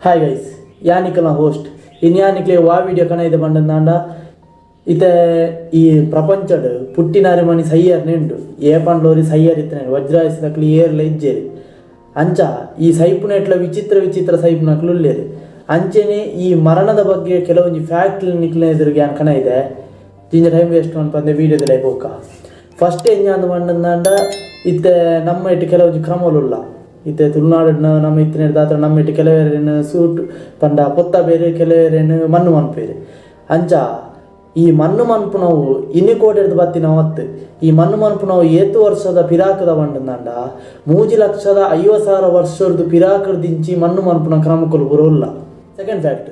Hi guys, ಯಾನಿಕಲ್ನ host. ಇನ್ಯಾನಿಕ್ಲೆ ವಾ video ಕಣ ಇದೆ ಬಂದಂದಾಂಡ, ಇತ್ತೆ ಈ ಪ್ರಪಂಚಡ್ ಪುಟ್ಟಿನಾರಿ ಮಣಿ ಸೈಯರ್ ನೆಂಡು ಏ ಪಂಡ್ಲೋರಿ ಸೈಯರ್ ಇತ್ತನೆ ವಜ್ರಾಯಸದಕ್ಲು ಏರ್ಲ ಇಜ್ಜೇರಿ. ಅಂಚ ಈ ಸೈಪುನೆಟ್ಲ ವಿಚಿತ್ರ ವಿಚಿತ್ರ ಸೈಪುನಕ್ಲು ಉಲ್ಲೇರಿ. ಅಂಚೆನೆ ಈ ಮರಣದ ಬಗ್ಗೆ ಕೆಲವೊಂಜಿ ಫ್ಯಾಕ್ಟ್ ನಿಕ್ಲೆ ಎದುರಿಗೆ ಯಾನ್ ಕಣ ಇದೆ. ಜಿಂಜ ಟೈಮ್ ವೇಸ್ಟ್ ಮನ್ಪಂದೆ ವೀಡಿಯೋದ ಪೋಕ. ಫಸ್ಟ್ ಎಂಜಾಂದು ಪಂಡಂದಾಂಡ, ಇತ್ತೆ ನಮ್ಮ ಇಟ್ಟು ಕೆಲವೊಂಜಿ ಕ್ರಮಲುಲ್ಲ. ಇತ್ತೆ ತುಳುನಾಡಿನ ನಮ್ಮ ಇತ್ತಿನ ದಾತ್ರ ನಮ್ಮ ಇಟ್ಟು ಕೆಲವೇರೇನು ಸೂಟ್ ಪಂಡ ಪೊತ್ತ ಬೇರೆ, ಕೆಲವೇರೇನು ಮಣ್ಣು ಮನ್ಪೇರು. ಅಂಚ ಈ ಮಣ್ಣು ಮನ್ಪುನವು ಇನ್ನಿ ಕೋಟೆಡ್ದು ಬತ್ತಿನ ಅವತ್ತು. ಈ ಮಣ್ಣು ಮನ್ಪುನವು ಏತು ವರ್ಷದ ಪಿರಾಕದ ಪಂಡಂದಾಂಡ, 3,50,000 ವರ್ಷದ ಪಿರಾಕದಿಂಚಿ ಮಣ್ಣು ಮನ್ಪುನ ಕ್ರಮಕ್ಕಲು ಪೂರ ಉಲ್ಲ. Second fact,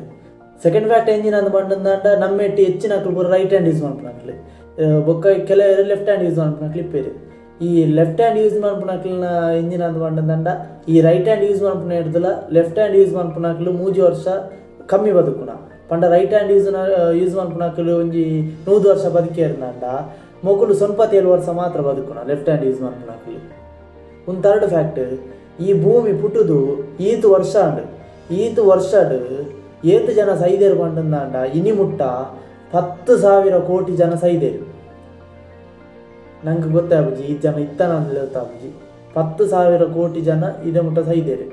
second fact ಎಂಜಿನ ಅಂದ್ ಪಂಡಂದಾಂಡ, ನಮ್ಮ ಇಟ್ಟು ಹೆಚ್ಚಿನ ಪೂರ right hand use ಮನ್ಪುನಕ್ಲು, ಬೊಕ್ಕ ಕೆಲವರು left hand use ಮನ್ಪುನಕ್ಲು ಇಪ್ಪೇರು. ಈ left hand use ಮನ್ಪುನಕ್ಲಿನ engine ಅಂದ್ ಪಂಡಂದಾಂಡ, ಈ right hand use ಮನ್ಪುನ ಹಿಡ್ದಲ left hand use ಮನ್ಪುನಕ್ಲು 3 ವರ್ಷ ಕಮ್ಮಿ ಬದುಕುನ. ಪಂಡ right hand use use ಮನ್ಪುನಕ್ಲು ಒಂಜಿ 100 ವರ್ಷ ಬದುಕೇರ್ನಾಂಡ, ಮೊಕುಲು ಸ್ವಲ್ಪ 7 ವರ್ಷ ಮಾತ್ರ ಬದುಕುನ left hand use ಮನ್ಪುನಕ್ಲು. ಒಂದು ಥರ್ಡ್ ಫ್ಯಾಕ್ಟ್, ಈ ಭೂಮಿ ಪುಟ್ಟುದು ಈತ್ ವರ್ಷ ಅಂಡ್ ಈತ್ ವರ್ಷಡ್ ಏತ್ ಜನ ಸೈದೇರು ಪಂಡಂದಾಂಡ, ಇನಿ ಮುಟ್ಟ 10,000 ಕೋಟಿ ಜನ ಸೈದೇರು. ನಂಗೆ ಗೊತ್ತಾಗುಜಿ ಈ ಜನ ಇತ್ತನ ಗೊತ್ತಾಗುಜಿ. 10,000 ಕೋಟಿ ಜನ ಇದೇ ಮುಟ್ಟ ಸೈದೇರು.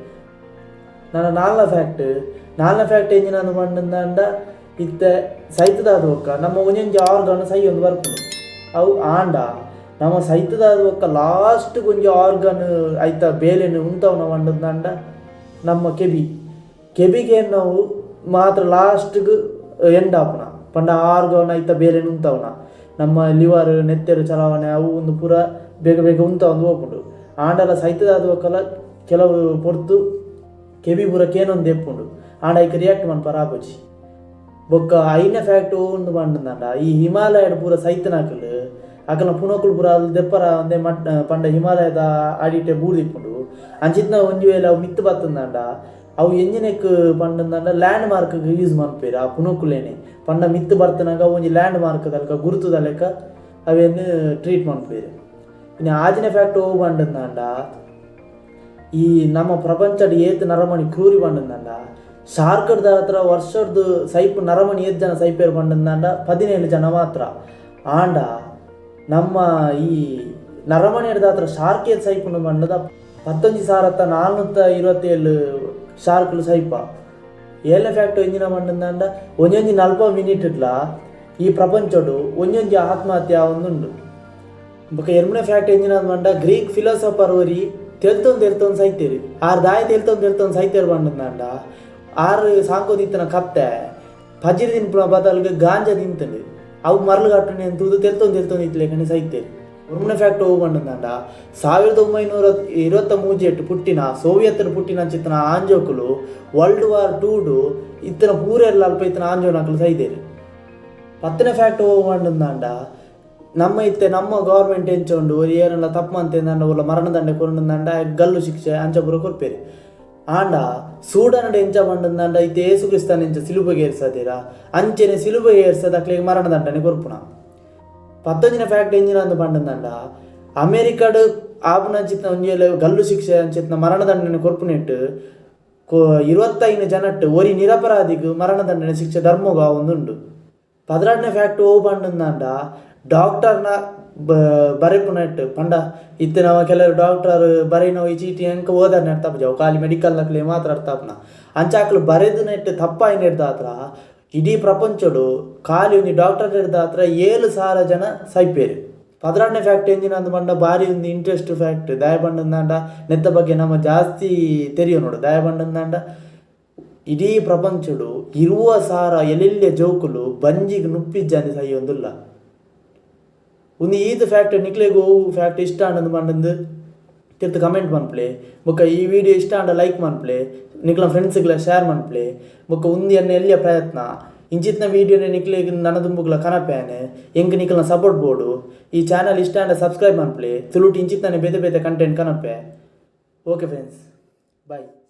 ನನ್ನ ನಾಲ್ನ ಫ್ಯಾಕ್ಟ್, ನಾಲ್ನ ಫ್ಯಾಕ್ಟ್ ಎಂಜಿನ ಪಂಡಂದಾಂಡ, ಇತ್ತೆ ಸೈತದಾದ ಬೊಕ್ಕ ನಮ್ಮ ಒಂಜೊಂಜಿ ಆರ್ಗನ್ ಸೈ ಒಂದು ಬರ್ಪುಂಡು ಅವು. ಆಂಡ ನಮ್ಮ ಸೈತದಾದ ಬೊಕ್ಕ ಲಾಸ್ಟ್ ಒಂಜಿ ಆರ್ಗನ್ ಐತ ಬೇಲೆನು ಉಂತವನ ಪಂಡಂದಾಂಡ, ನಮ್ಮ ಕೆಬಿ. ಕೆಬಿಗೆ ನಾವು ಮಾತ್ರ ಲಾಸ್ಟ್ಗೆ ಎಂಡ್ ಆಪುನ. ಪಂಡ ಆರ್ಗನ್ ಐತ ಬೇಲೆನು ಉಂತವನ. ನಮ್ಮ ಲಿವರ್, ನೆತ್ತೆರು ಚಲಾವಣೆ ಅವು ಒಂದು ಪೂರ ಬೇಗ ಬೇಗ ಉಂತ ಒಂದು ಹೋಪುಂಡು. ಆಂಡಲ ಸೈತದಾದ ಬೊಕ್ಕಲ ಕೆಲವು ಪೊರ್ತು ಕೆಬಿ ಪೂರ ಕೇನೊಂದು ಎಪ್ಪುಂಡು. ಆಂಡ ಐಕ್ ರಿಯಾಕ್ಟ್ ಮನ್ಪರ ಆಪುಜಿ. ಬೊಕ್ಕ ಐನ ಫ್ಯಾಕ್ಟ್ ಒಂದು ಪಂಡಂದಾಂಡ, ಈ ಹಿಮಾಲಯಡ್ ಪೂರ ಸೈತನಾಕಲು ಅಕಲ್ನ ಪುನಕುಲು ಪೂರ ಅಲ್ಲಿ ದೆಪ್ಪರ ಒಂದೇ ಮಟ್. ಪಂಡ ಹಿಮಾಲಯದ ಅಡಿಟೆ ಬೂರ್ದಿಪ್ಪುಂಡು. ಅಂಚಿತ್ನ ಒಂಜಿ ವೇಳೆ ಅವು ಮಿತ್ತು ಬತ್ತಂದಾಂಡ, ಅವು ಎಂಜಿನೆಕ್ ಪಂಡಂದಾಂಡ land mark use ಮನ್ಪೇರು ಆ ಪುನಕುಲೇನೆ. ಪಂಡ ಮಿತ್ತು ಬರ್ತನಾಗ ಒಂಜಿ ಲ್ಯಾಂಡ್ ಮಾರ್ಕ್ ದಲೆಕ, ಗುರುತುದ ಲೆಕ್ಕ ಅವೇನು ಟ್ರೀಟ್ ಮನ್ಪೇರು. ಇನ್ನು ಆಜಿನ ಫ್ಯಾಕ್ಟ್ ಓ ಪಂಡಂದಾಂಡ, ಈ ನಮ್ಮ ಪ್ರಪಂಚಡ್ ಏತ್ ನರಮಣಿ ಕ್ರೂರಿ ಪಂಡಂದಾಂಡ, ಶಾರ್ಕಡ್ದ ಹತ್ರ ವರ್ಷದ ಸೈಪ್ ನರಮಣಿ ಏತ್ ಜನ ಸೈಪೇರು ಪಂಡಂದಾಂಡ, 17 ಜನ ಮಾತ್ರ. ಆಂಡ ನಮ್ಮ ಈ ನರಮಣಿ ಹತ್ರ ಶಾರ್ಕ್ ಏತ್ ಸೈಪುಂಡು ಪಂಡದ, 19,427 ಶಾರ್ಕ್ಲು ಸೈಪ. ಏಳನೇ ಫ್ಯಾಕ್ಟ್ ಎಂಜಿನ ಪಂಡಂದಾಂಡ, ಒಂಜೊಂಜಿ ನಲ್ಪ ಮಿನಿಟ್ ಇಟ್ಲ ಈ ಪ್ರಪಂಚಡು ಒಂಜೊಂಜಿ ಆತ್ಮಹತ್ಯೆ ಒಂದುಂಡು. ಬೊಕ ಎರ್ಮನೆ ಫ್ಯಾಕ್ಟ್ ಎಂಜಿನ ಪಂಡ, ಗ್ರೀಕ್ ಫಿಲಾಸಫರ್ ಒರಿ ತೆಲ್ತೊಂದು ತೆಲ್ತೊಂದು ಸೈತೇರು. ಆರ್ ದಾಯ ತೆಲ್ತೊಂದು ತೆಲ್ತೊಂದು ಸೈತೇರು ಪಂಡಂದಾಂಡ, ಆರು ಸಾಂಕೋದಿತ್ತನ ಕತ್ತೆ ಪಜಿರ್ ತಿನ್ಪುನ ಬದಲ್ಗೆ ಗಾಂಜಾ ತಿಂತಂಡು. ಅವು ಮರಳು ಕಟ್ಟುನೆ ತೂದು ತೆಲ್ತೊಂದು ತೆಲ್ತೊಂದು ಇತ್ಲೇಕಂಡೆ ಸೈತೇರು. ಒರ್ಮನೆ ಫ್ಯಾಕ್ಟ್ ಹೋಗು ಪಂಡಂದಾಂಡ, 1923 ಪುಟ್ಟಿನ ಸೋವಿಯತ್ ಪುಟ್ಟಿನ ಚಿತ್ತನ ಆಂಜೋಕುಲು ವರ್ಲ್ಡ್ ವಾರ್ ಟೂಡು ಇತ್ತನ ಪೂರೆಲ್ಲ ಅಲ್ಪ ಇತ್ತನ ಆಂಜೋನಕುಲು ಸೈದೇರು. 10ನೇ ಫ್ಯಾಕ್ಟ್ ಹೋಗು ಪಂಡಂದಾಂಡ, ನಮ್ಮ ಇತ್ತೆ ನಮ್ಮ ಗೌರ್ಮೆಂಟ್ ಎಂಚ ಉಂಡು, ಏನೆಲ್ಲ ತಪ್ಪು ಮಂತೇಂದಾಂಡ ಉಲ್ಲ ಮರಣದಂಡೆ ಕೊರಂಡ ಗಲ್ಲು ಶಿಕ್ಷೆ ಅಂಚ ಪೂರ ಕೊರ್ಪೇರು. ಆಂಡ ಸೂಡನಡ್ ಎಂಚ ಪಂಡಂದಾಂಡ, ಇತ್ತೆ ಏಸು ಕ್ರಿಸ್ತನ ಎಂಚ ಸಿಲುಬೆಗೆ ಏರ್ಸದಿರ, ಅಂಚೆನೆ ಸಿಲುಬೆಗೆ ಏರ್ಸದ ಅಕ್ಲೆಗ್ ಮರಣದಂಡನೆ ಕೊರ್ಪುನ. 19ನೇ ಫ್ಯಾಕ್ಟ್ ಎಂಜಿನ ಅಂದ್ ಪಂಡಂದಾಂಡ, ಅಮೆರಿಕಡ್ ಆಪುನಂಚಿತ್ನ ಒಂಜಿ ಗಲ್ಲು ಶಿಕ್ಷೆ ಅಂಚಿತ್ನ ಮರಣದಂಡನೆ ಕೊರ್ಪುನೆಟ್ 25 ಜನಟ್ ಒರಿ ನಿರಪರಾಧಿಗ್ ಮರಣದಂಡನೆ ಶಿಕ್ಷೆ ಧರ್ಮಗ ಒಂದುಂಡು. 12ನೇ ಫ್ಯಾಕ್ಟ್ ಓ ಪಂಡಂದಾಂಡ, ಡಾಕ್ಟರ್ನ ಬರೆಪುನೆಟ್ ಪಂಡ ಇತ್ತೆ ನವ ಕೆಲವರು ಡಾಕ್ಟರ್ ಬರೆಯಿನ ಈ ಚೀಟಿ ಎಂಕ ಓದರ್ ಅರ್ಥ ಆಪುಜಿ, ಖಾಲಿ ಮೆಡಿಕಲ್ ನಕ್ಲೆ ಮಾತ್ರ ಅರ್ಥ ಆಪುನ. ಅಂಚ ಅಕ್ಲು ಬರೆದು ನೆಟ್ ತಪ್ಪಾಯಿನೆಡ್ದಾತ್ರ ಇಡೀ ಪ್ರಪಂಚಡು ಖಾಲಿ ಒಂಜಿ ಡಾಕ್ಟರ್ ಹಿಡ್ದಾತ್ರ 7,000 ಜನ ಸೈಪೇರು. 16ನೇ ಫ್ಯಾಕ್ಟ್ ಎಂಜಿನ ಅಂದ್ ಪಂಡ, ಬಾರಿ ಒಂದು ಇಂಟ್ರೆಸ್ಟ್ ಫ್ಯಾಕ್ಟ್. ದಾಯ ಪಂಡಂದಾಂಡ, ನೆತ್ತ ಬಗ್ಗೆ ನಮ್ಮ ಜಾಸ್ತಿ ತೆರಿಯೋ ನೋಡು. ದಾಯ ಪಂಡಂದಾಂಡ, ಇಡೀ ಪ್ರಪಂಚಡು 20,000 ಎಲ್ಲೆಲ್ಲೆ ಜೋಕುಲು ಬಂಜಿಗ್ ನುಪ್ಪಿಜ್ಜಾಂದೆ ಸೈಯೊಂದುಲ್ಲ. ಒಂದು ಈತ್ ಫ್ಯಾಕ್ಟ್ ನಿಕ್ಲೆಗ್ ಓವು ಫ್ಯಾಕ್ಟ್ ಇಷ್ಟ ಆಂಡಂದು ಪಂಡಂದು ತಿರ್ತು ಕಮೆಂಟ್ ಮನ್ಪ್ಲೆ. ಬೊಕ್ಕ ಈ ವಿಡಿಯೋ ಇಷ್ಟ ಆಂಡ ಲೈಕ್ ಮನ್ಪ್ಲೆ, ನಿಕ್ಲ ಫ್ರೆಂಡ್ಸ್ಗ್ಲ ಶೇರ್ ಮನ್ಪ್ಲೆ. ಬೊಕ್ಕ ಉಂದು ಎನ್ನ ಎಲ್ಲಿಯ ಪ್ರಯತ್ನ. ಇಂಚಿತ್ನ ವೀಡಿಯೋನೆ ನಿಕ್ಲೆಗ್ ನನ ದುಂಬುಗ್ಲ ಕನಪೇನೆ. ಎಂಕ್ ನಿಕ್ಲ್ನ ಸಪೋರ್ಟ್ ಬೋಡು. ಈ ಚಾನಲ್ ಇಷ್ಟ ಆಂಡ ಸಬ್ಸ್ಕ್ರೈಬ್ ಮನ್ಪ್ಲೆ. ತುಳುಟ್ ಇಂಚಿತ್ನ ಬೇತೆ ಬೇತೆ ಕಂಟೆಂಟ್ ಕನಪೆ. Okay friends, bye.